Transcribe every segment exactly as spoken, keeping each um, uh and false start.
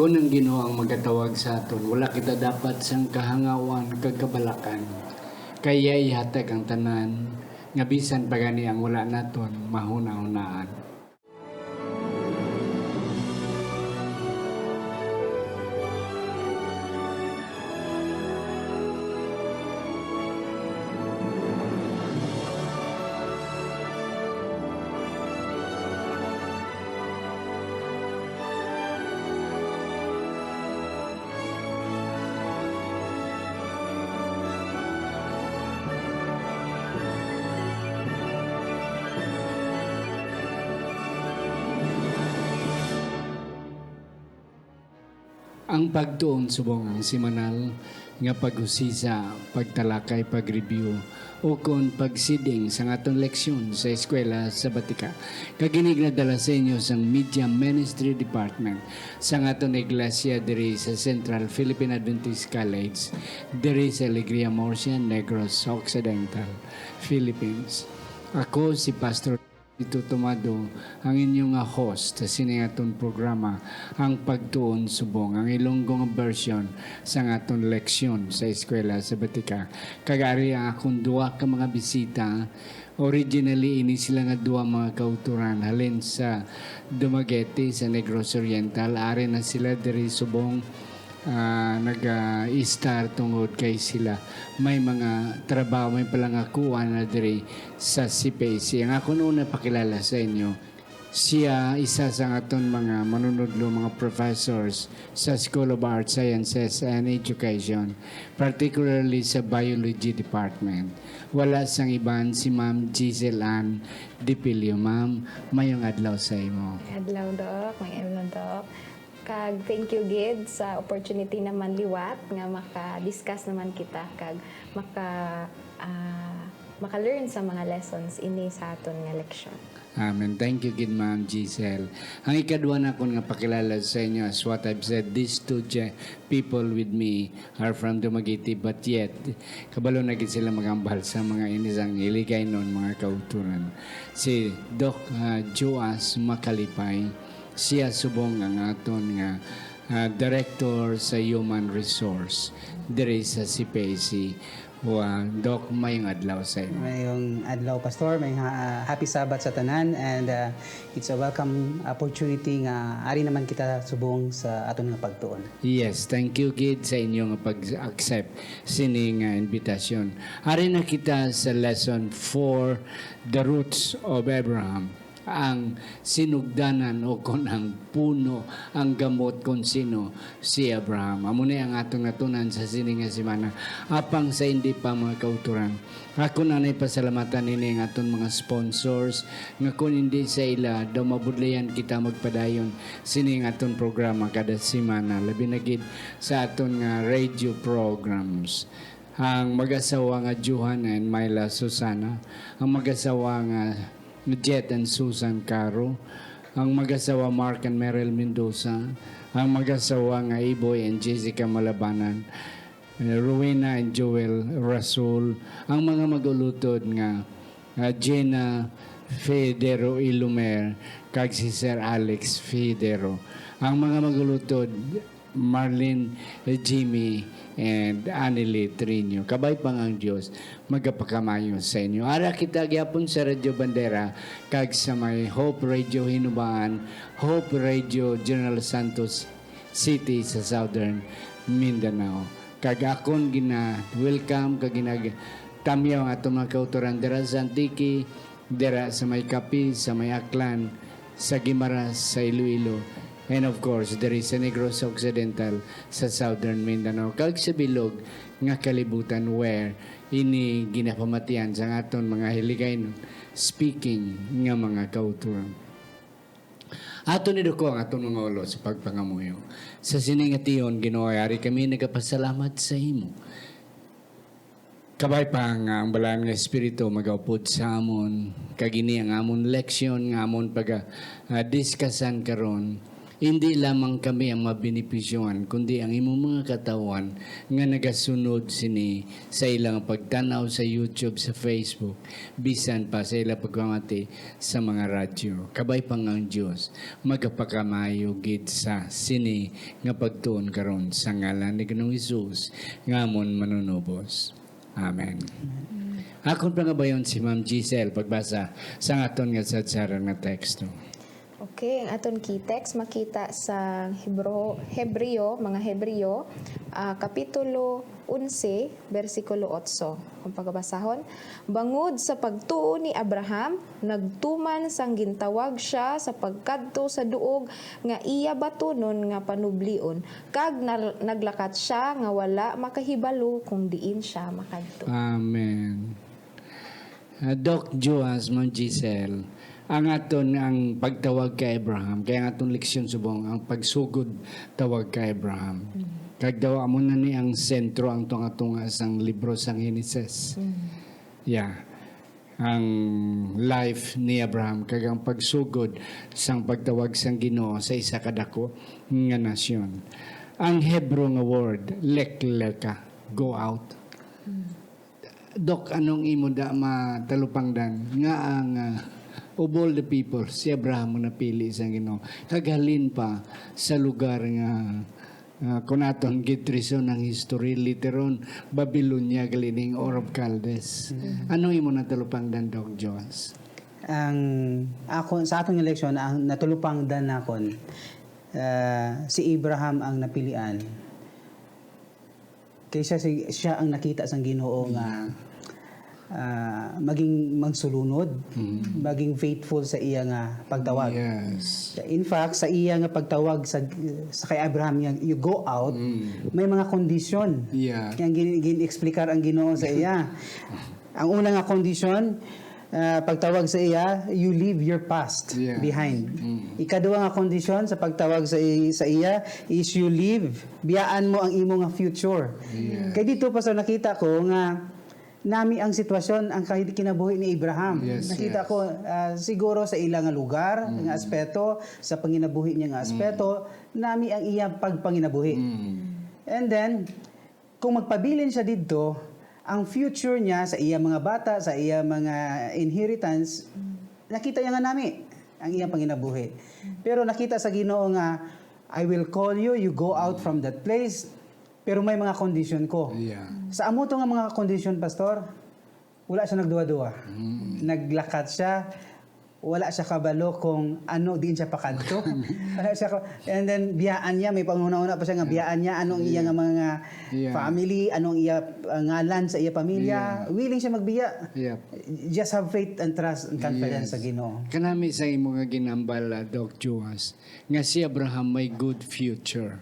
Kon ang Ginoo ang magatawag sa aton, wala kita dapat sang kahangawan kag kabalakan. Kay iya ihatag ang tanan, nga bisan pa gani ang wala naton mahunahunaan. Ang pagtuon subong ang semanal nga paghusisa, pagtalakay, pag-review, o kon pagsiding sang aton leksyon sa eskwela sa Batika. Kag ini ginadala sa inyo sang Media Ministry Department sang aton iglesia diri sa Central Philippine Adventist College, diri sa Alegria Murcia, Negros Occidental, Philippines. Ako si Pastor Tito Tomado, ang inyo nga host sa sini aton programa, ang Pagtuon Subong, ang Ilonggo nga version sang aton leksyon sa eskwela sa Batika. Kag ari ang akon duha ka mga bisita. Originally, ini sila nga duha mga kautoran halin sa Dumaguete, sa Negros Oriental. Ari na sila diri subong, ah, nag-istar tungod kay sila may mga trabaho, may palangakuan na diri sa C P A C. Ang akon una pakilala sa inyo, siya isa sa aton mga manunudlo, mga professors sa School of Arts, Sciences, and Education, particularly sa Biology Department. Wala sang iban, si Ma'am Giselle Ann Dipilio. Ma'am, mayong adlaw sa imo. Adlaw, Doc. May adlaw, Doc. Kag thank you gid sa opportunity naman liwat nga maka-discuss naman kita kag maka, ah, maka-learn sa mga lessons ini sa aton nga leksyon. Amen. Thank you gid, Ma'am Giselle. Ang ikadua nakon nga pakilala sa inyo, as what I've said, these two ge-, people with me are from Dumaguete, but yet, kabalo na gid sila magambal sa mga ini sang Hiligaynon, mga kautoran. Si Doc, ah, Joas Makalipay, siya subong ang aton nga, ah, Director sa Human Resource diri sa C P A C. Wa, Doc, mayong adlaw sa imo. Mayong adlaw, Pastor. May ha-, ah, happy Sabbath sa tanan, and, ah, it's a welcome opportunity nga ari naman kita subong sa aton nga pagtuon. Yes, thank you gid sa inyo nga pag-accept sini nga invitasyon. Ari na kita sa lesson four, The Roots of Abraham, ang sinugdanan o kon ang puno, ang gamot kon sino si Abraham. Amo ni ang aton nga tun-an sa sini nga semana. Apang sa hindi pa, mga kautoran, ako na nay pasalamatan ini ang aton mga sponsors nga kon hindi sa ila, daw mabudlayan kita magpadayon sini nga aton programa kada semana, labi na gid sa aton nga radio programs. Ang mag-asawa nga Johan and Myla Susana, ang mag-asawa nga Jet and Susan Caro, ang mag-asawa Mark and Meryl Mendoza, ang mag-asawa nga Iboy and Jessica Malabanan, eh, Rowena and Joel Rasul, ang mga mag-ulutod nga, ah, Jenna Federo Ilumer, kag si Sir Alex Federo, ang mga mag-ulutod Marlene, Jimmy, and Annelie Trino. Kabay pa nga ang Dios magapakamayo sa inyo. Ara kita gyapon sa Radyo Bandera kag sa may Hope Radio Hinubaan, Hope Radio General Santos City sa Southern Mindanao. Kag akon gina-welcome kag ginag-, tamyaw ang aton mga kautoran dira sa Antique, dira sa may Capiz, sa may Aklan, sa Guimaras, sa Iloilo, and of course, diri sa Negros Occidental, sa Southern Mindanao, kag sa bilog nga kalibutan where ini ginapamatian sa aton mga Hiligaynon speaking nga mga kautoran. Aton iduko ang aton mga ulo sa pagpangamuyo. Sa sini nga tion, Ginoo, yari kami nagapasalamat sa imo. Kabay pa nga ang Balaan nga Espiritu magaupod sa amon, kag ini ang amon leksyon nga amon paga-, ah, diskasan karon. Hindi lamang kami ang mabenepisyohan, kundi ang imong mga katawhan nga nagasunod sini sa ilang pagtanaw sa YouTube, sa Facebook, bisan pa sa ilang pagpamati sa mga radyo. Kabay pa nga ang Dios magapakamayo gid sa sini nga pagtuon karon, sa ngalan ni Ginoong Hesus nga amon Manunubos. Amen. Akon pangabayon si Ma'am Giselle pagbasa sa aton nga sadsaran nga teksto. Okay, ang aton key text makita sa Hebro, Hebreo, mga Hebreo, ah, kapitulo onse, bersikulo otso. Kung pagabasahon, bangod sa pagtuo ni Abraham, nagtuman sang gintawag sia sa pagkadto sa duog nga iya batunon nga panublion, kag nal- naglakat sia nga wala makahibalo kung diin sia makadto. Amen. Ah, Doc Joas, Ma'am Giselle, ang aton ang pagtawag kay Abraham, kay ang aton leksyon subong ang pagsugod tawag kay Abraham. Kag daw amo na ni ang sentro ang tunga-tunga sang libro sang Genesis. Yeah. Ang life ni Abraham kag ang pagsugod sang pagtawag sang Ginoo sa isa ka dako nga nasyon. Ang Hebrew nga word, lech lecha, go out. Dok, anong imo da matalupangdan nga ang, ah, of all the people, si Abraham ang napili sa Ginoo? Kag halin pa sa lugar nga, ah, kung aton gid tracon ang history, later on, Babylonia, gali ning Ur of Chaldees. Ano imo natalupangdan, Doc Joas? Ang ako sa aton nga leksyon, ang natulupangdan nakon, ah, si Abraham ang napilian. Kay siya, si, siya ang nakita sang Ginoo nga, ah, maging magsulunod, maging faithful sa iya nga pagtawag. Yes. In fact, sa iya nga pagtawag sa, sa kay Abraham nga, "You go out," may mga kondisyon. Yeah. Kaya gin, gin-explicar ang Ginoo sa iya. Ang una nga kondisyon, ah, pagtawag sa iya, "You leave your past Yeah. behind." Ikaduha nga kondisyon sa pagtawag sa, i- sa iya is, "You leave, biyaan mo ang imo nga future." Yeah. Kay dito, Pastor, nakita ko nga nami ang sitwasyon, ang kahit kinabuhi ni Abraham. Yes, Nakita yes. ko, ah, siguro sa ila nga lugar, nga aspeto, sa panginabuhi niya nga aspeto, nami ang iya pagpanginabuhi. Mm. And then, kung magpabilin siya didto, ang future niya sa iya mga bata, sa iya mga inheritance, nakita niya nga nami ang iyang panginabuhi. Pero nakita sa Ginoo nga, "I will call you, you go out from that place, pero may mga kondisyon ko." Yeah. Sa amo to nga mga kondisyon, Pastor, wala siya nagduwa-duwa. Naglakat siya, wala siya kabalo kung ano diin siya pakadto. Wala siya ka- and then biyaan niya, may panguna-una pa siya nga biyaan niya anong iya nga mga Yeah. family, anong iya, uh, ngalan sa iya pamilya. Yeah. Willing siya magbiya. Yep. Just have faith and trust and confidence Yes. sa Ginoo. Kanami sa imo nga ginambal, ah, Doc Joas, nga si Abraham may good future.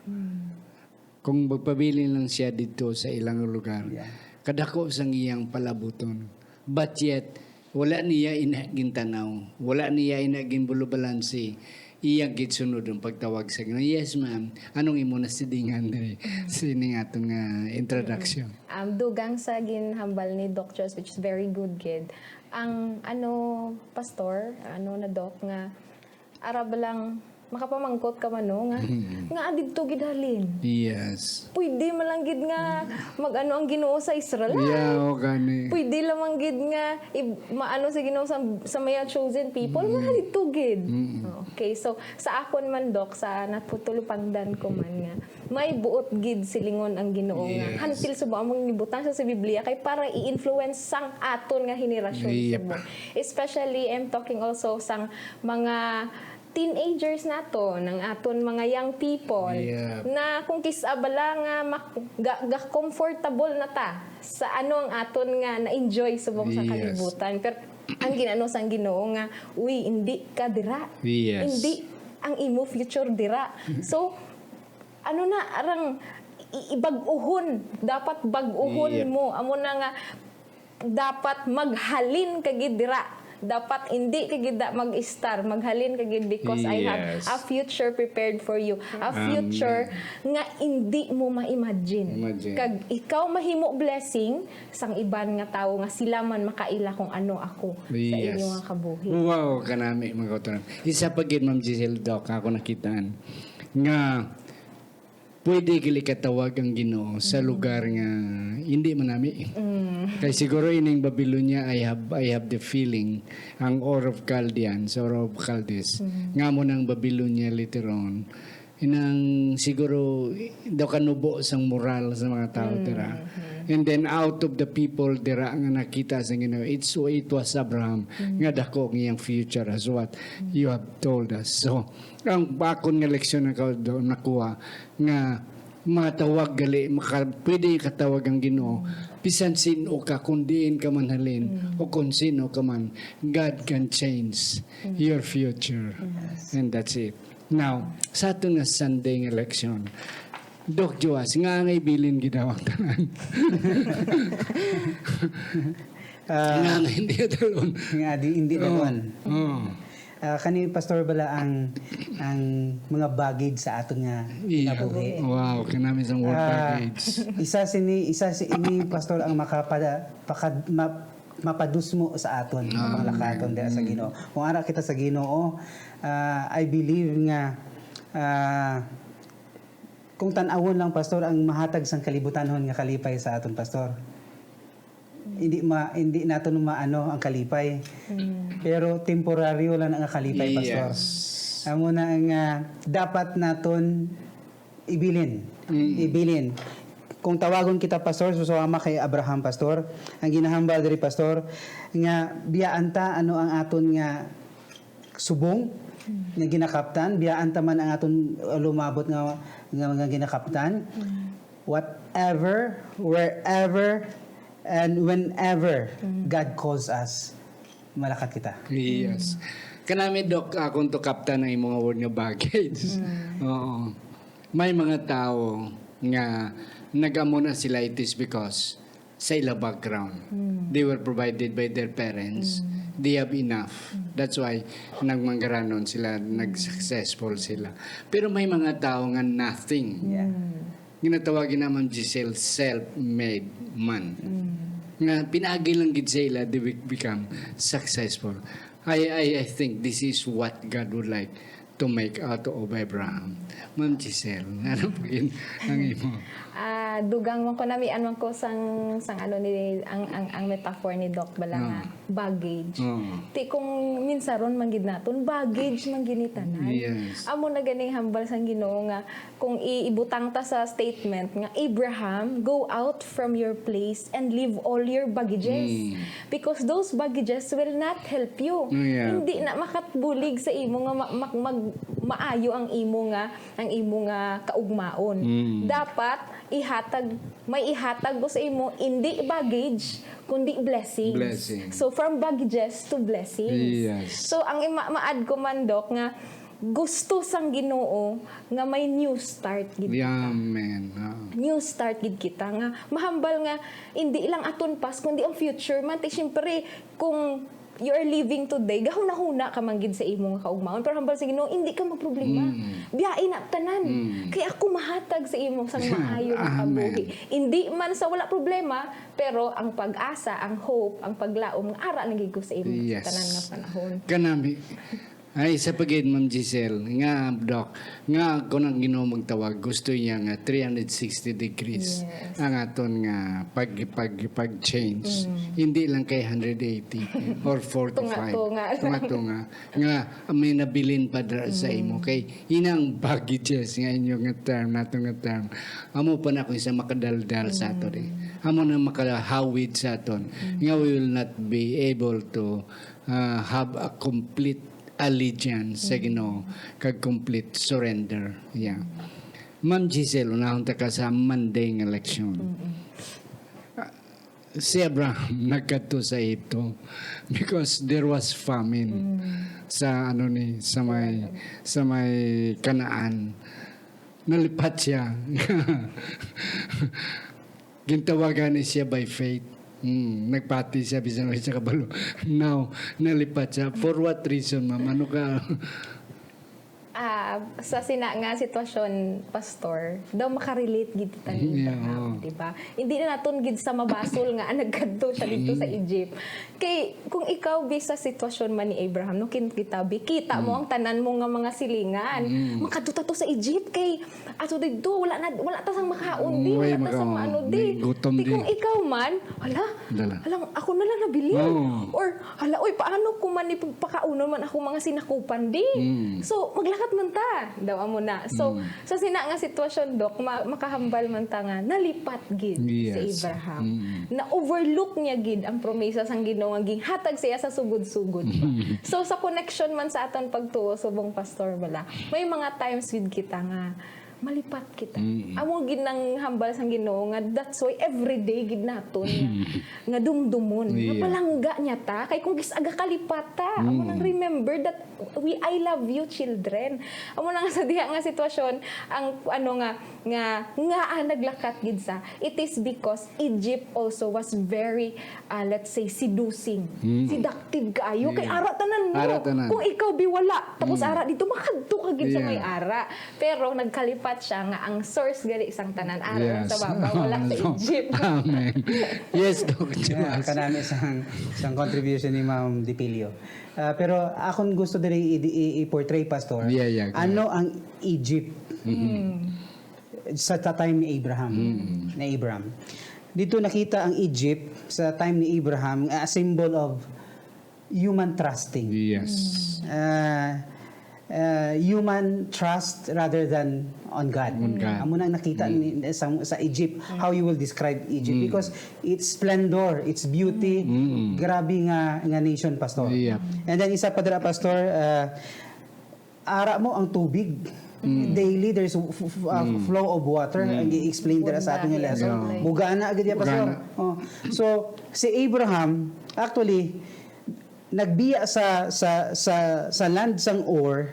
Kung magpabilin lang siya didto sa ilang lugar, Yeah. kadako sang iyang palabuton. But yet, wala niya ina gintanaw, wala niya ina ginbulubalansi, iya gid sunod ang pagtawag sa Ginoo. Yes, ma'am. Anong imo nasidingan diri sining aton nga introduction? Um, dugang sa ginhambal ni Doc Joas, which is very good, gid. Ang ano, Pastor, ano na, Doc, nga arab lang makapamangkot ka man, no, nga nga adidto gid halin. Yes. Pwede man lang gid nga mag-ano ang Ginoo sa Israel. Yeah, o gani. Pwede lamang gid nga i- maano sa Ginoo sa, sa mga chosen people, nga halito gid. Okay, so sa akon man, Doc, sa natutulupangdan ko man nga, may buot gid silingon ang Ginoo nga Yes. hantil subo among gibutang siya sa Biblia kay para i-influence sang aton nga henerasyon Yep. subo. Especially, I'm talking also sang mga teenagers nato, ng aton mga young people, Yep. na kung kis-a bala nga mak- ga- ga-comfortable na ta sa ano ang aton nga na-enjoy subong sa Yes. kalibutan. Pero ang ginano sang Ginoo nga, "Uy, hindi ka dira. Yes. Hindi ang imo future dira." So, ano na, arang i- ibag-uhon, dapat bag-uhon Yep. mo. Amo na nga, dapat maghalin ka gid dira. Dapat hindi ka gid da mag-estar, maghalin ka gid because I have Yes. a future prepared for you. A Amen. Future nga hindi mo ma-imagine. Imagine. Kag ikaw mahimo blessing sang iban nga tawo nga sila man makaila kung ano ako sa Yes. inyo nga kabuhi. Wow, kanami, mga kauturan. Isa pa gid, Ma'am Giselle, Doc, ako nakitaan. nga pwede gali katawag ang Ginoo sa lugar nga hindi man nami. Kay siguro ining Babylonia, I have, I have the feeling, ang Ur of Chaldeans, Ur of Chaldees, nga mo nang Babylonia later on, inang siguro daw kanubo sang moral sa mga tao dira. And then out of the people dira nga nakita sa Ginoo, it's, it was Abraham nga dako ang iyang future as what you have told us. So, ang akon nga leksyon na ka-, nakuha nga matawag gali, maka-, pwede katawag ang Ginoo bisan sin-o ka, kung diin ka man halin, o kung sin-o ka man, God can change your future. And that's it. Now, sa aton nga Sunday nga leksyon, Doc Joas, nga angay bilin gidawat tanan. Ah, nga angay hindi dalon. Nga di, hindi dalon. Oh. Ah, kani, Pastor, bala ang, ang mga baggage sa aton nga kinabuhi. Wow, kanami sang word, ah, baggage. Isa sini, isa si ini, Pastor, ang makapada-, pakad-, ma-, mapadusmo sa aton, ah, panglakaton dira sa Ginoo. Kung ara kita sa Ginoo, ah, I believe nga, ah, kung tan-awon lang, Pastor, ang mahatag sang kalibutanhon nga kalipay sa aton, Pastor. Hindi ma-, hindi naton maano ang kalipay. Pero temporaryo lang ang kalipay, Pastor. Yes. Amo na nga dapat naton ibilin. Ibilin. Kung tawagon kita, Pastor, susama kay Abraham, Pastor, ang ginahambal diri, Pastor, nga biyaan ta ano ang aton nga subong nga ginakaptan, biyaan ta man ang aton, uh, lumabot nga, nga, nga ginakaptan. Whatever, wherever, and whenever God calls us, malakat kita. Yes. Kanami, Doc, akong to kaptan ang imong word nga baggage. Oo. May mga tao nga nag-amo na sila, it is because sa ila background. They were provided by their parents. They have enough. That's why nagmanggaranon sila, nag-successful sila. Pero may mga tao nga nothing. Yeah. Ginatawag na, Ma'am Giselle, self-made man. Nga pinaagi lang gid sa ila, they be-, become successful. I, I, I think this is what God would like to make out of Abraham. Ma'am Giselle, ano po yun ang imo? Ah, dugang man ko, namian man ko sang, sang ano ni, ang, ang, ang metaphor ni Doc bala nga baggage. Oo. Ti kung minsaron man gid naton, baggage man gid ni tanan. Yes. Amo na ganing hambal sang Ginoo nga kung i-, ibutang ta sa statement nga, "Abraham, go out from your place and leave all your baggages." Because those baggages will not help you. Yeah. Hindi na makatbulig sa imo nga ma-, ma-, mag-, maayo ang imo nga, ang imo nga kaugmaon. Dapat ihatag, may ihatag ko sa imo, hindi baggage, kundi blessings. Blessing. So, from baggages to blessings. Yes. So, ang ima-, ma-add ko man, Doc, nga gusto sang Ginoo nga may new start gid kita. Amen. Ah. New start gid kita nga mahambal nga hindi lang aton past kundi ang future man. Ti siyempre, kung you are living today, gahuna-huna ka man gid sa imo nga kaugmaon, pero hambal sa Ginoo, hindi ka magproblema. Biyai na tanan. Kay ako mahatag sa imo sang maayo nga kabuhi. Hindi man sa wala problema, pero ang pag-asa, ang hope, ang paglaom nga ara na gid ko sa imo sa tanan nga panahon. Kanami. Ay, sa pagid, Ma'am Giselle, nga, Doc, nga kung ang Ginoo magtawag, gusto niya nga three hundred sixty degrees ang aton nga pag, pag, pag-change. Hindi lang kay hundred eighty or forty-five. Tunga-tunga lang. Tunga-tunga. Nga may nabilin pa dira sa imo. Kay inang baggages nga inyo nga term, nato nga term. Amo pa na kung isa makadaldal sa aton eh. Amo na makahawid sa aton. Nga we will not be able to ah, have a complete allegiance sa Ginoo kag complete surrender. Yeah. Ma'am Giselle, unahon ta ka sa Monday nga leksyon. Ah, si Abraham nagkadto sa Egipto because there was famine sa ano ni sa may sa may Canaan. Nalipat siya. Gintawagan ni siya by faith. Hmm, nagpati siya bisan wala siya kabalo. Now, nalipat siya. For what reason, ma'am? Ano ka? Ah, Ah, sa sina nga sitwasyon, Pastor, daw makarelate gid kita ni Abraham, di ba? Hindi na naton gid sa mabasol nga, ah, nagkadto siya dito sa Egypt. Kay, kung ikaw, bi, sa sitwasyon man ni Abraham, no, kin-, kita, bi, kita mo ang tanan mo nga mga silingan. Makadto ta to sa Egypt, kay ato didto, wala na, wala ta sang makaon, di, wala ta sang maano, di. Di, kung ikaw man, hala, hala, ako na lang nabilin. Or, hala, oy, paano ko man ipagpakaunon man akong mga sinakupan, di? So, maglakat man ta. Daw amo na. So, sa sina nga sitwasyon, Doc, ma-, makahambal man ta nga nalipat gid si Abraham. Na-overlook niya gid ang promesa sang Ginoo nga ginhatag sa iya sa sugod-sugod pa. So, sa connection man sa aton pagtuo, subong Pastor, bala, may mga times gid kita nga malipat kita. Amo gid nang hambal sang Ginoo nga that's why every day gid naton nga, nga dumdumon. Nga palangga niya ta. Kay kung gis-, aga kalipat ta, amo nang remember that we, I love you, children. Amo na nga sa diha nga sitwasyon, ang ano nga, nga, nga, ah, naglakat gid sa, it is because Egypt also was very, ah, let's say, seducing, seductive kaayo. Kay ara tanan mo. Ara tanan. Kung ikaw, bi, wala, tapos ara dito, makadto ka gid sa may ara. Pero nagkalipat siya nga ang source gali sang tanan ara sa baba, wala sa Egypt. Amen. Yes, Doc. Yeah, kanami sang, sang contribution ni Ma'am Dipilio. Ah, pero akon gusto diri i-, i-, i-portray, Pastor. Yeah, yeah, go ahead. Ano ang Egypt sa ta-, time ni Abraham? Ni Abraham. Dito nakita ang Egypt sa time ni Abraham, a symbol of human trusting. Yes. Ah, ah, human trust rather than on God. On God. Amo na nakita ni, sa, sa Egypt, how you will describe Egypt. Because its splendor, its beauty, grabe nga, nga nation, Pastor. Yeah. And then isa pa dira, Pastor, ah, ara mo ang tubig. Daily, there's f-, f-, a flow of water. Ang i-explain dira sa aton nga lesson. Bugana gid ya, Pastor. Bugana. Oh. So, si Abraham, actually, nagbiya sa, sa, sa, sa land sang Ur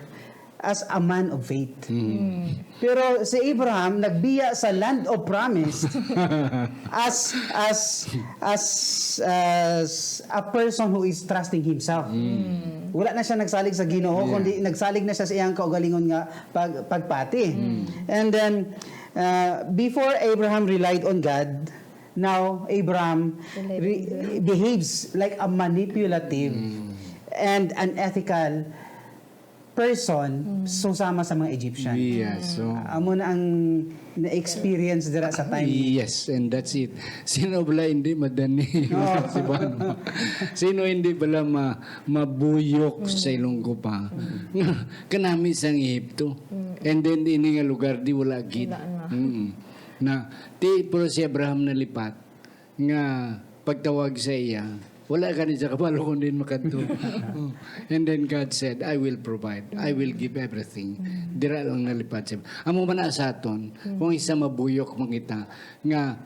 as a man of faith. Pero si Abraham nagbiya sa land of promise as, as, as, as a person who is trusting himself. Wala na siya nagsalig sa Ginoo, kundi nagsalig na siya sa iyang kaugalingon nga pag-, pagpati. And then, uh, before Abraham relied on God, now Abraham re-, behaves like a manipulative and unethical person susama sa mga Egyptian. Yes, so amo na ang na-experience dira sa time. Yes, and that's it. Sino bala hindi madani? Si Bano. Sino hindi bala ma-, mabuyok sa ilong ko pa? Kanami sang Ehipto. And then, ini nga lugar, di wala gid. Wala na. Mm. Na, ti, pero si Abraham nalipat. nga pagtawag sa iya, wala gani siya kabalo kung diin makadto. Oh. And then God said, "I will provide. I will give everything." Dira lang nalipat siya. Amo man na sa aton, kung isa mabuyok man kita, nga,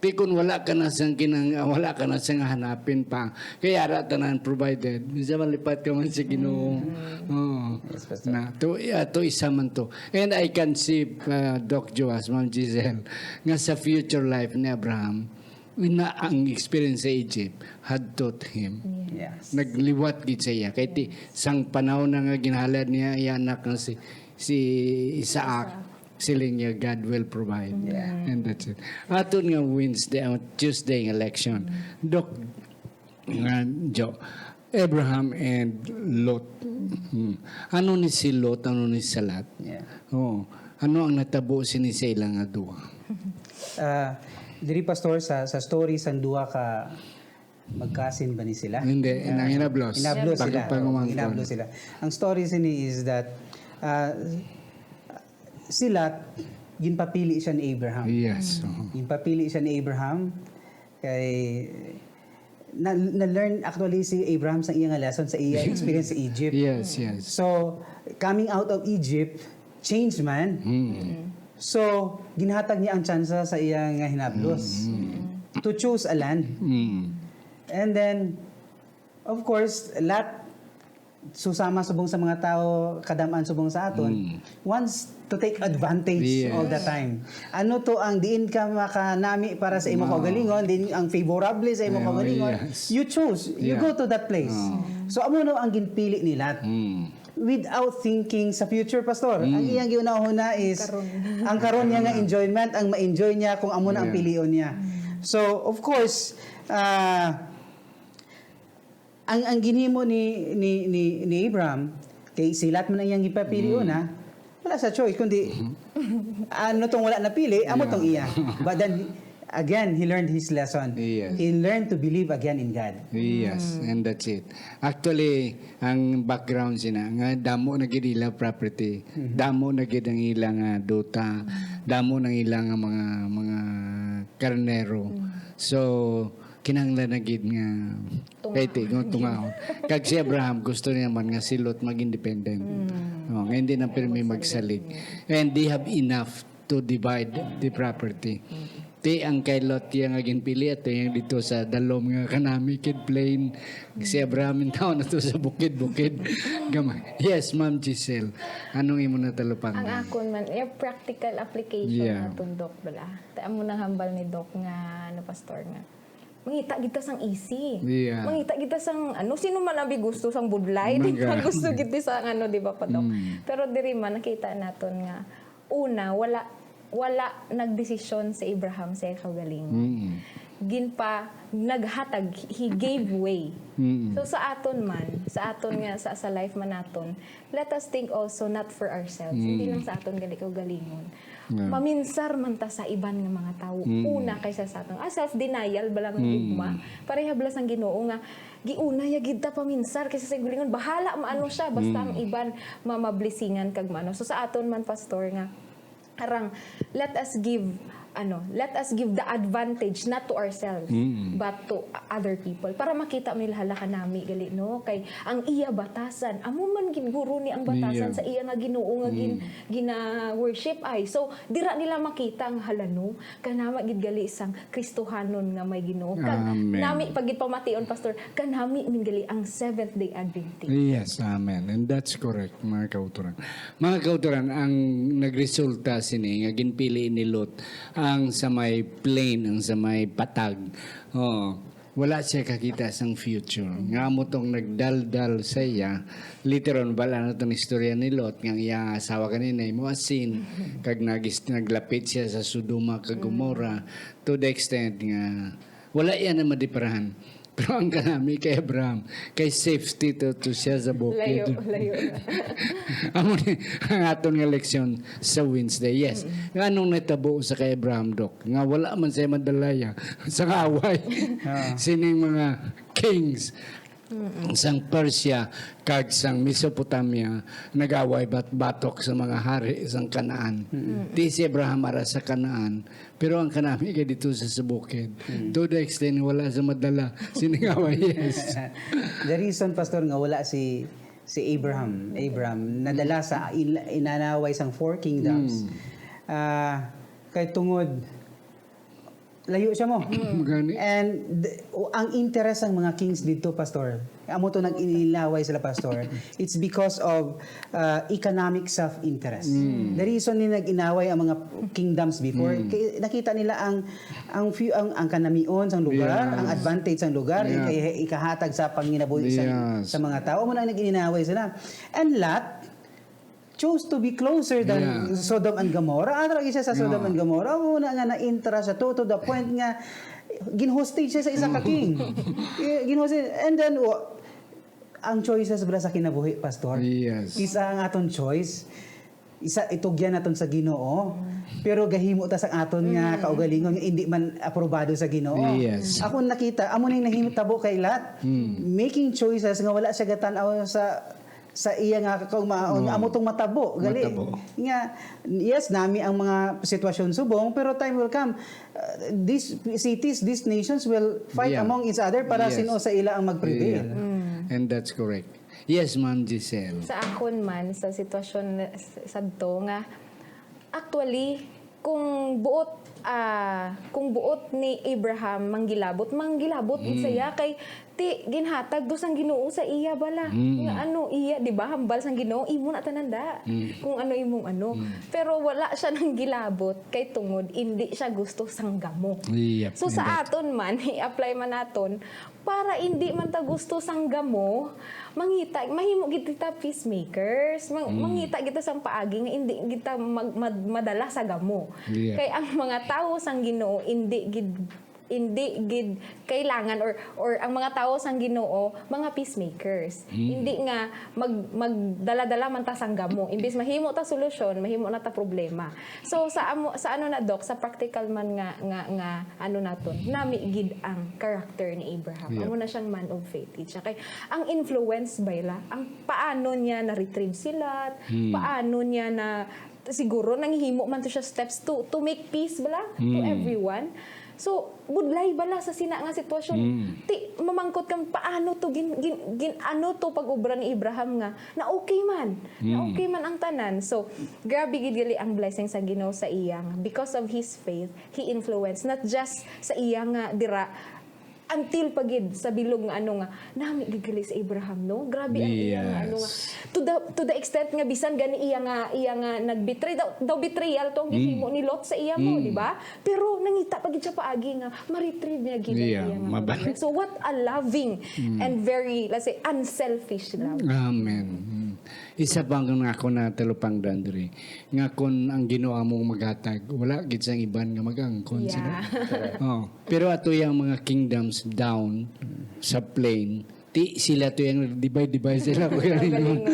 ti kun wala ka na sang kinang-, wala ka na sang hanapin pa, kay ara tanan provided. Bisa malipat ka man sa Ginoo. Oo. Yes, Pastor. Na, to, ah, to isa man to. And I can see, uh, Doc Joas, Ma'am Giselle, nga sa future life ni Abraham, na ang experience sa Egypt had taught him. Yes. Nagliwat gid sa iya. Kay ti, sang panahon na nga ginhalad niya, iya anak nga si, si Isaac, siling niya, "God will provide." Yeah. And that's it. Aton nga Wednesday, uh, Tuesday nga election. Doc, nga, Jo, Abraham and Lot. Hmm. Ano ni si Lot? Ano ni si Lot? Yeah. Oh, ano ang natabo sini sa ila nga duha? Ah, diri, Pastor, sa, sa story sang duha ka magkasin ba ni sila? Hindi, ah, nanghinablos. Hinablos sila. Pag-, pag-, hinablos sila. Ang story sini is that, ah, si Lot, ginpapili siya ni Abraham. Yes. Mm. Oo. Ginpapili siya ni Abraham kay na, na-learn actually si Abraham sa iya nga lesson, sa iya experience sa Egypt. Yes, yes. So, coming out of Egypt, change man. Mm. So, ginhatag niya ang tsansa sa iya nga hinablos to choose a land. Mm. And then, of course, Lot, susama subong sa mga tawo, kadam-an subong sa aton, wants to take advantage all the time. Ano to ang diin ka makanami para sa imo kaugalingon, diin ang favorable sa imo kaugalingon, you choose, you go to that place. So, amo no ang ginpili ni Lot. without thinking sa future, Pastor. Ang Mm. iyang giunahuna is Karon. ang karon niya nga enjoyment, ang ma-enjoy niya kung amo na ang Yeah. pilion niya. So, of course, ah, ang ang ginhimo ni ni ni, ni Abraham, kay si Lot man ang iyang gipapili Mm. una, wala sa choice kundi ano tong wala napili, amo Yeah. tong iya. But then again, he learned his lesson. Yes. He learned to believe again in God. Yes, and that's it. Actually, ang background sina nga damo na gid ila property, damo na gid ang ila nga duta, damo na ila nga mga mga karnero. So, kinahanglan na gid nga Tunga. kay ti nga tungaon. Kag si Abraham gusto niya man nga si Lot mag-independent. Oh, nga hindi na pirmi magsalig. And they have enough to divide the property. Ti ang kay Lot iya nga ginpili ato yang dito sa dalom nga kanami kid plain. Si Abraham in town ato sa bukid-bukid. Gamay. Yes, Ma'am Giselle. Anong imo na talupangan? Ang akon man, yung practical application Yeah. na tundok bala. Ta amo nang hambal ni Doc nga, ano, Pastor, nga mangita kita sang easy. Yeah. Mangita kita sang, ano, sino man abi gusto sang budlay, di Mangga. ba? Gusto kita sang, ano, di ba, pa, Doc? Mm. Pero diri man, nakita naton nga, una, wala, wala nagdesisyon si Abraham sa iya kaugalingon. Mm. Ginpa, naghatag, he gave way. Mm. So, sa aton man, sa aton nga, sa, sa life man naton, let us think also not for ourselves. Hindi Mm. lang sa aton gali kaugalingon. Yeah. Maminsar man ta sa iban nga mga tawo. Mm. Una kaysa sa aton. Ah, self-denial bala nga Mm. gugma. Pareha bala sang Ginoo nga giuna ya gid ta paminsar kaysa sa kaugalingon. Bahala maano siya, basta Mm. ang iban ma- mablisingan kag maano. So sa aton man, Pastor, nga arang, let us give, ano, let us give the advantage not to ourselves, Mm. but to other people. Para makita mo nila, "Hala, kanami gali, no? Kay ang iya batasan, amo man gid guro ni ang batasan Iya. sa iya nga Ginoo nga gin, Mm. gina-worship ay." So, dira nila makita ang, "Hala, no? Kanami gid gali sang Kristohanon nga may Ginoo." Kag Amen. nami pagipamation, Pastor, kanami man gali ang Seventh Day Adventist. Yes, amen. And that's correct, mga kauturan. Mga kauturan, ang nagresulta sini nga ginpili ni Lot ang sa may plain, ang sa may patag. Oh, wala siya kakita sang future. Nga mo tong nagdaldal sa iya. Later on, bala na tong istorya ni Lot, nga ang iya asawa kanina imo asin, kag nagis, naglapit siya sa Sodoma kag Gomorrah, to the extent nga wala iya na madiparahan. Pero ang kanami kay Abraham, kay safety to, to siya sa bukid. Layo, layo. Amo ni ang aton nga leksyon sa Wednesday. Yes. Nga anong natabo sa kay Abraham, Doc? Nga wala man siya madalaya sa away. Ah. Sining mga kings sang Persia kag sang Mesopotamia nag-away bat batok sa mga hari sang Canaan. Di si Abraham ara sa Canaan, pero ang kanami kay dito sa, sa bukid. To the extent wala sa madala sining away. Yes. The reason, Pastor, nga wala si si Abraham, Abraham nadala sa in, inanaway sang four kingdoms. Mm. Ah, kay tungod layo siya mo. Gani. And th- ang interest sang mga kings dito, Pastor, amo to nag-inilaway sila, Pastor. It's because of uh, economic self-interest. The reason ni nag-inaway ang mga kingdoms before, kay nakita nila ang ang few ang, ang kanamion sang lugar, Yes. ang advantage sang lugar, Yeah. ika- ikahatag sa panginabuhi sa, Yes. sa mga tao. Amo na nag-inaway sila. And Lot chose to be closer than Yeah. Sodom and Gomorrah. Atra siya sa Sodom Yeah. and Gomorrah. Amo na nga na-intra siya to, to the point nga gin-hostage siya sa isa ka king. Eh, gin-hostage. And then, wa- ang choices bala sa kinabuhi, Pastor. Yes. Isa ang aton choice. Isa itugyan naton sa Ginoo. Pero gahimo ta sa aton nga kaugalingon nga hindi man aprobado sa Ginoo. Yes. Ako nakita, amo ning nahitabo kay Lot. Mm. Making choices nga wala siya gatan-aw sa sa iya nga kaumaon, Mm. amo tong matabo gali. Matabo. Nga yes, nami ang mga sitwasyon subong, pero time will come. Uh, these cities, these nations will fight Yeah. among each other para Yes. sino sa ila ang mag-prevail. Yeah. And that's correct. Yes, Ma'am Giselle. Sa akon man, sa sitwasyon na- s- sadto nga, actually, kung buot ah, kung buot ni Abraham manggilabot, manggilabot gid Mm. siya kay ti ginhatag to sang Ginoo sa iya bala. Mm. Nga ano, iya, di ba, hambal sang Ginoo, imo na tanan da. Mm. Kung ano imong ano. Mm. Pero wala siya nang gilabot kay tungod indi siya gusto sang gamo. Yep, So, sa yep. aton man, i-apply man naton, para indi man ta gusto sang gamo, mangita, mahimo gid kita peacemakers. Mang-, Mm. mangita kita sang paagi nga indi kita mag-, mad-, madala sa gamo. Yep. Kay ang mga tawo sang Ginoo, indi gid, indi gid kailangan, or, or ang mga tawo sang Ginoo, mga peacemakers. Mm. Hindi nga mag-, magdala-dala man ta sang gamo. Imbis mahimo ta solusyon, mahimo na ta problema. So, sa amo, sa ano na, Doc, sa practical man nga, nga, nga, ano naton, nami gid ang character ni Abraham. Yeah. Amo na siyang man of faith gid siya. Kay ang influence ba ila, ang paano niya na-retrieve si Lot, Hmm. paano niya na, siguro nanghihimo man to siya steps to, to make peace bala to Hmm. everyone. So, budlay bala sa sina nga sitwasyon. Hmm. Ti, mamangkot kang paano to gin-, gin-, gin-, ano to pag-obra ni Abraham nga na okay man. Na Hmm. okay man ang tanan. So, grabe gid gali ang blessing sa Ginoo sa iya nga because of his faith, he influenced not just sa iya nga dira, until pa gid sa bilog nga ano nga, nami gid gali si Abraham, no? Grabe ang iya nga ano nga, Yes. to the, to the extent nga bisan gani iya nga, iya nga nag-betray, daw, daw betrayal to ang Mm. gihimo ni Lot sa iya mo, Mm. di ba? Pero nangita pa gid siya paagi nga ma-retrieve niya gid ang Yeah, iya nga mabalik. pamilya. So what a loving Mm. and very, let's say, unselfish love. Amen. Mm. Isa pa nga ako na talupangdan diri, nga kun ang Ginoo amo maghatag, wala gid sang iban nga mag-angkon sila. Yeah. Oh. Pero ato yang mga kingdoms down sa plain, ti sila to yang divide-divide sila, Kuya Ringo.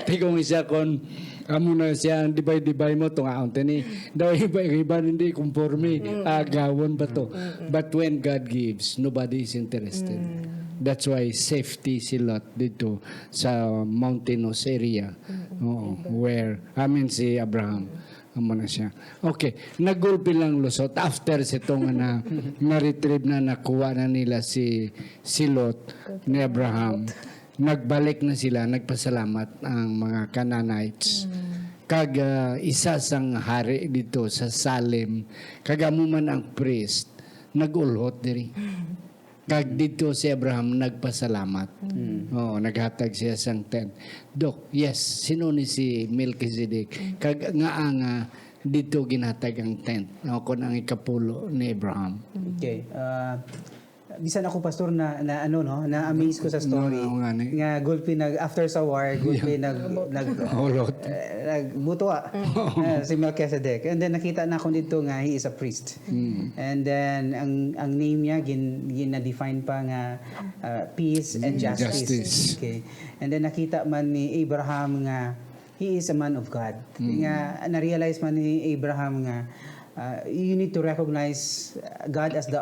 Ti kung isa kon amo na siya ang divide-divide mo, tungaon tani. Daw iba, iba hindi conforme. Mm. Agawon ba to? Mm, mm. But when God gives, nobody is interested. Mm. That's why safety si Lot dito sa mountainous area. Mm, Oo, Abraham. where, I mean, si Abraham. Amo na siya. Okay, nagulpi lang lusot after sa ito nga na, na-retrieve na, nakuha na nila si, si Lot ni Abraham. Nagbalik na sila, nagpasalamat ang mga Canaanites. Mm. Kag, ah, isa sang hari dito sa Salem, kag amo man ang priest, nag-ulhot diri. Mm. Kag didto si Abraham nagpasalamat. Mm. Oo, naghatag siya sang tent. Dok, yes, sino ni si Melchizedek? Mm. Kag ngaa nga didto ginhatag ang tent, no, kon ang ikapulo ni Abraham? Mm. Okay. Ah, bisan ako, Pastor, na, na ano, no, na-amaze ko sa story. No, no, nga ni. Nga gulpi nag, after sa war, gulpi Yeah. nag, nag, Ulhot. eh, nagbuto, ah, Mm. eh, si Melchizedek. And then nakita na ako dito nga he is a priest. Mm. And then, ang, ang name niya, gin-, gina-define pa nga, uh, peace and Mm, justice. justice. Okay. And then, nakita man ni Abraham nga he is a man of God. Mm. Nga, na-realize man ni Abraham nga, uh, you need to recognize God as the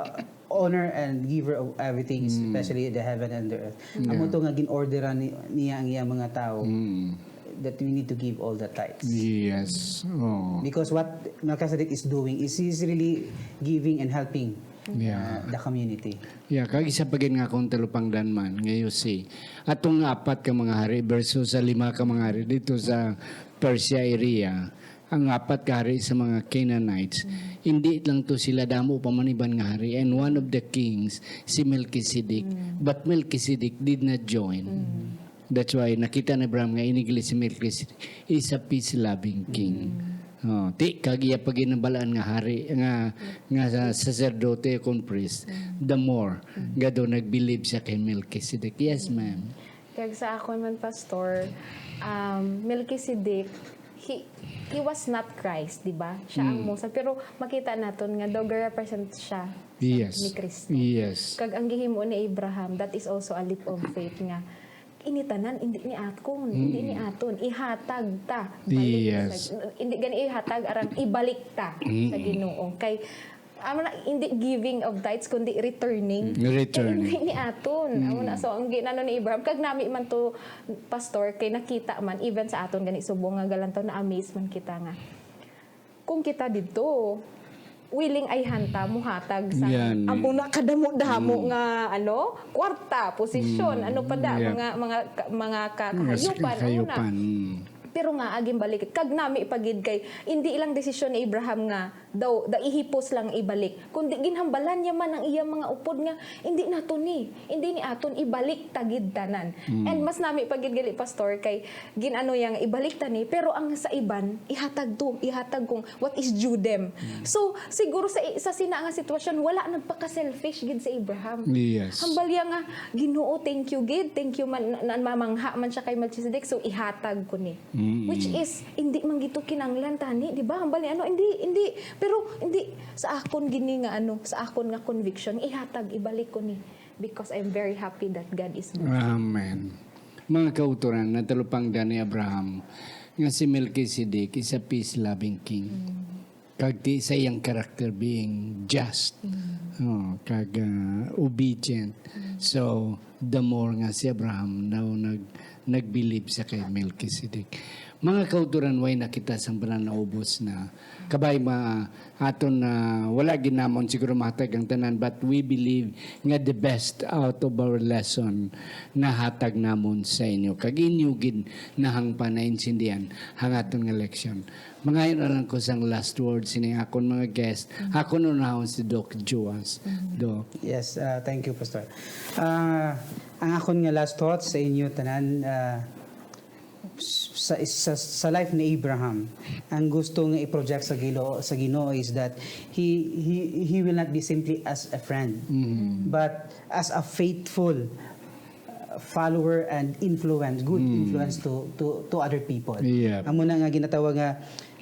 owner and giver of everything, Mm. especially the heaven and the earth. Yeah. Amo to nga gin-orderan ni-, niya ang iyang mga tao. Mm. That we need to give all the tithes. Yes. Oh. Because what Melchizedek is doing is he's really giving and helping, Yeah. uh, the community. Yeah, kag isa pa gid nga akong talupangdan man, nga you see, atong apat ka mga hari versus sa lima ka mga hari dito sa Persia area, ang apat ka hari sa mga Canaanites, Mm. hindi lang to sila, damo pa man iban nga hari, and one of the kings, si Melchizedek. Mm. But Melchizedek did not join. Mm. That's why nakita ni Abraham nga ini gali si Melchizedek is a peace-loving king. Mm. Oh, ti, kag iya pa ginabalaan nga hari, nga, nga sa saserdote kon priest, Mm. the more Mm. nga daw nag-believe siya kay Melchizedek. Yes, Mm. ma'am. Kag sa akon man, Pastor, um, Melchizedek, he, he was not Christ, di ba? Siya ang Mm. Musa. Pero makita naton nga daw ga-represent siya sa, Yes. ni Cristo. Yes. Kag ang gihimo ni Abraham, that is also a leap of faith nga ini tanan, hindi ni aton, hindi ni Mm. aton, ihatag ta. Balik Yes. sa, hindi gani ihatag, arang ibalik ta sa Mm. Ginoo. Kay, amo na, hindi giving of tithes, kundi returning. Mm, returning. Kay hindi ni aton. Mm. Amo na, so, ang ginano ni Abraham, kag nami man to, Pastor, kay nakita man, even sa aton gani, subong nga galantaw, na-amaze man kita nga kung kita didto, willing ayhan ta muhatag sa Yan, eh. amo na kadamo-damo Mm. nga, ano, kwarta, posisyon, Mm. ano pa da, Yeah. mga, mga, ka-, mga ka-, Mga kahayupan, ano na. kahayupan, mm. Pero nga, aging balik, kag nami pa gid kay, hindi ilang desisyon ni Abraham nga daw, daw ihipos lang ibalik. Kundi ginhambalan niya man ang iyang mga upod nga, "Hindi nato ni, hindi ni aton, ibalik ta gid tanan." Mm. And mas nami pa gid gali, Pastor, kay gin-ano niya nga ibalik ta ni, pero ang sa iban, ihatag to, ihatag kung what is due them. Mm. So, siguro sa, sa sina nga sitwasyon, wala nagpaka-selfish gid si Abraham. Yes. Hambal niya nga, "Ginoo, thank you gid, thank you man, na, na mamangha man siya kay Melchizedek, so ihatag ko ni." Mm. Which is, hindi man gito kinanglan tani, di ba? Hambal niya, ano, hindi, hindi. Pero, hindi, sa akon gini nga, ano, sa akon nga conviction, ihatag, ibalik ko ni. Because I'm very happy that God is good. Amen. Mga kautoran, natalupangdan ni Abraham nga si Melchizedek is a peace-loving king. Mm. Kag ti sa iyang character being just, Mm. oh, kag, ah, obedient. Mm. So, the more nga si Abraham daw nag-, nagbilib sa kay Melchizedek. Mga kautoran, way na kita sang pananaubos na kabay ma-, aton na wala gid namon siguro mahatag ang tanan, but we believe nga the best out of our lesson nahatag namon sa inyo. Kag inyo gid nahangpan, naintindihan ang aton nga leksyon. Mangayo na lang ko sang last word sini akon mga guest. Mm. Akon unahon si Doc Juas. Mm. Doc. Yes, uh, thank you, Pastor. Uh, ang akon nga last thoughts sa inyo tanan, uh, sa, sa, sa life ni Abraham, ang gusto nga i-project sa Ginoo, sa Ginoo is that he, he, he will not be simply as a friend, Mm. but as a faithful, uh, follower and influence, good Mm. influence to, to, to other people. Yeah. Amo na nga ginatawag nga,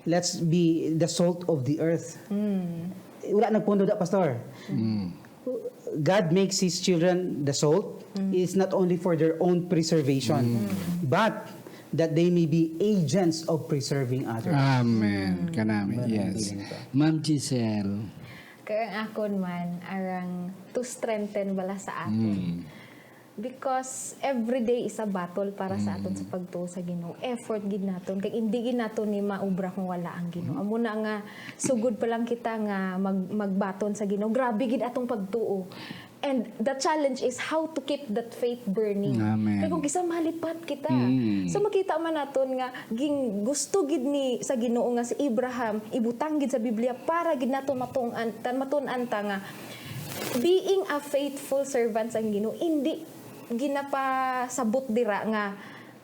"Let's be the salt of the earth." Mm. Wala nagpundo da, Pastor. Mm. God makes His children the salt. Mm. It's not only for their own preservation, Mm. but that they may be agents of preserving others. Amen. Mm. Kanami, Amen. Yes. Bilin ka. Ma'am Giselle. Kaya ang akon man, arang to strengthen bala sa aton. Mm. Because every day is a battle para sa aton Mm. sa pagtuo sa Ginoo. Effort gid naton. Kay hindi gid naton ni maubra kung wala ang Ginoo. Mm. Amo na nga, sugod pa lang kita nga mag-, magbaton sa Ginoo, grabe gid atong pagtuo. And the challenge is how to keep that faith burning. Amen. Kay kung kisa malipat kita. Mm. So makita man naton nga ging-, gusto gid ni sa Ginoo nga si Abraham ibutang gid sa Biblia para gid naton matun-an, tan-, matun-an ta nga being a faithful servant sang Ginoo, hindi ginapasabot dira nga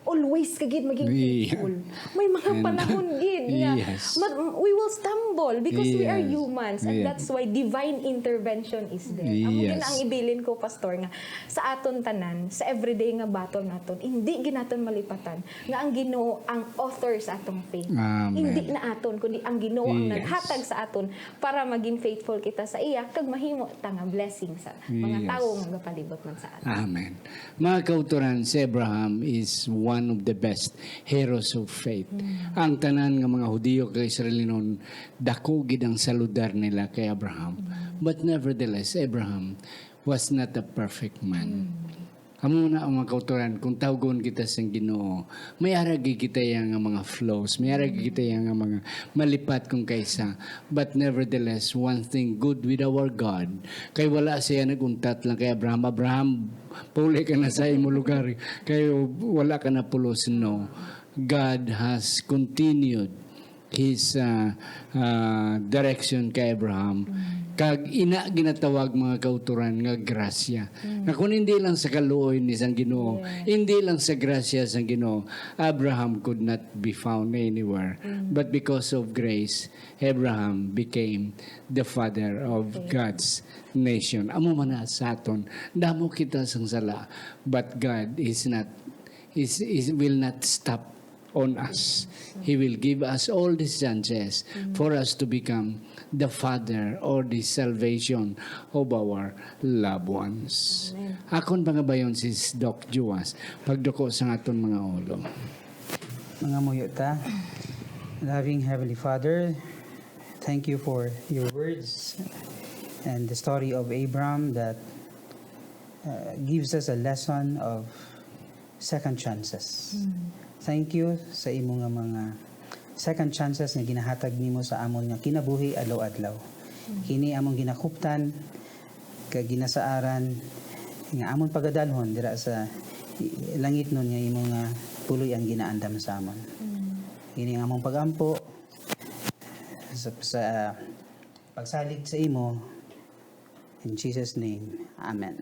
always ka gid maging Iya. faithful. May mga And panahon gid nga Yes. mag-, we will stumble because we are Yes. humans, and Yeah. that's why divine intervention is there. Amo gid Yes. ang ibilin ko, Pastor, nga sa aton tanan, sa everyday nga battle naton, hindi gid naton malipatan nga ang Ginoo ang author sa atong faith. Amen. Hindi na aton, kundi ang Ginoo ang Yes. naghatag sa aton para maging faithful kita sa iya kag mahimo ta nga blessing sa mga Yes. tawo nga gapalibot man sa aton. Amen. Mga kautoran, si Abraham is one of the best heroes of faith. Mm. Ang tanan nga mga Hudiyo kag Israelinon, dako gid ang saludar nila kay Abraham. Mm. But nevertheless, Abraham was not a perfect man. Mm. Amo na ang mga kautoran, kung tawgon kita sang Ginoo, may ara gid kita iya nga mga flaws, may ara gid kita iya nga mga malipat kung kaisa. But nevertheless, one thing good with our God, kay wala siya nag-untat lang kay Abraham, "Abraham, pauli ka na sa imo lugar, kay wala ka na pulos." No. God has continued his, ah, ah, direction kay Abraham. Mm. Kag ina ginatawag, mga kautoran, nga grasya. Mm. Nga kung hindi lang sa kaluoy ni sang Ginoo, Yes. hindi lang sa grasya sang Ginoo, Abraham could not be found anywhere. Mm. But because of grace, Abraham became the father of Okay. God's nation. Amo man na sa aton, damo kita sang sala, but God is not, is, is, will not stop on us. He will give us all these chances Mm. for us to become the father or the salvation of our loved ones. Amen. Akon pangabayon si Doc Juas, pagduko sa aton mga ulo. Mangamuyo ta. Loving Heavenly Father, thank you for your words and the story of Abram that, uh, gives us a lesson of second chances. Mm. Thank you sa imo nga mga second chances nga ginahatag nimo sa amon nga kinabuhi adlaw-adlaw. Mm. Kini among ginakuptan kag ginasaaran nga amon pagadalhon dira sa langitnon nga imo nga puloy ang ginaandam sa amon. Mm. Kini ang among pag-ampo sa, sa Pagsalig sa imo, in Jesus' name, amen.